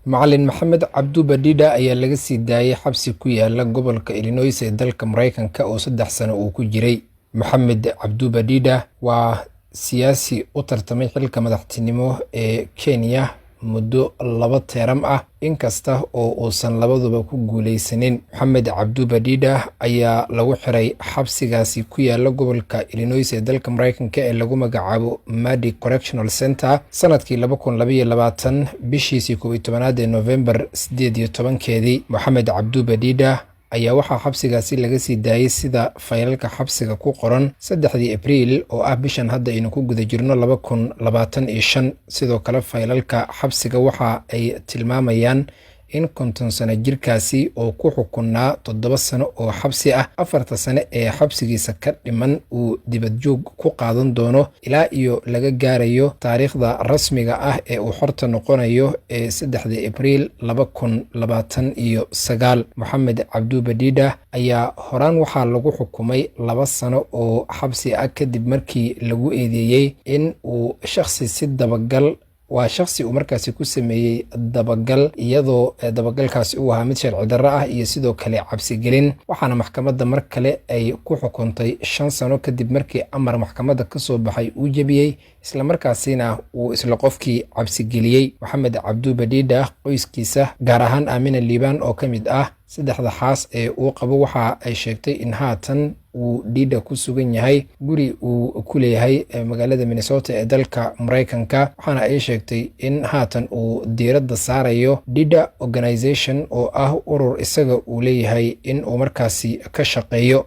Macalin Maxamed Cabduba Dhidha ayaa laga sii daayay xabsi ku yaala gobolka Illinois ee dalka Maraykanka oo 3 sano uu ku jiray. Maxamed Cabduba Dhidha waa siyaasi u tartamay xilka madaxtinimo ee Kenya muddo laba teeram ah, inkasta oo uusan labaduba ku guuleysanin. Maxamed Cabduba Dhidha ayaa lagu xiray xabsigaasi ku yaala gobolka Illinois ee dalka Maraykanka ee lagu magacaabo Madi Correctional Center sanadkii 2022, bishiisii 11aad ee November 18-keedii. Maxamed Cabduba Dhidha ayaa waxaa xabsigaasi laga sii daayay, sida faylalka xabsiga ku qoran, 3dii Abriil oo ah bishan hadda aynu ku guda jirno, 2025. Sidoo kale, faylalka xabsiga waxa ay tilmaamayaan in 50 sano jirkaasi oo ku xukunaa 7 sano oo xabsi ah, 4ta sane ee xabsigiisa ka dhiman uu dibadjoog ku qaadan doono ilaa iyo laga gaarayo taariikhda rasmiga ah ee uu xorta noqonayo ee 3da Abriil 2029. Moxamed Cabduba Dhidha ayaa horaan waxaa lagu xukumay 2 sano oo xabsi ah, kadib markii lagu eedeeyey in uu shakhsi si dabagal waa shakhsi uu markaasi ku sameeyey dabagal, iyadoo dabagalkaasi uu ahaa mid sharci darro ah, iyo sidoo kale cabsigelin. Waxaana maxkamadda mar kale ay ku xukuntay 5 sano, kadib markii amar maxkamadda ka soo baxay uu jebiyey, islamarkaasina uu isla qofkii cabsigeliyey. Maxamed Cabduba Dhidha qoyskiisa, gaar ahaan Aamina Liibaan oo ka mid ah saddexda xaas ee uu qabo, waxa ay sheegtay in haatan uu Dhidha ku sugan yahay guri uu ku leeyahay magaalada Minnesota ee dalka Maraykanka. Waxaana ay sheegtay in haatan uu diiradda saarayo Dhidha Organization oo ah urur isaga uu leeyahay in uu markaasi ka shaqeeyo.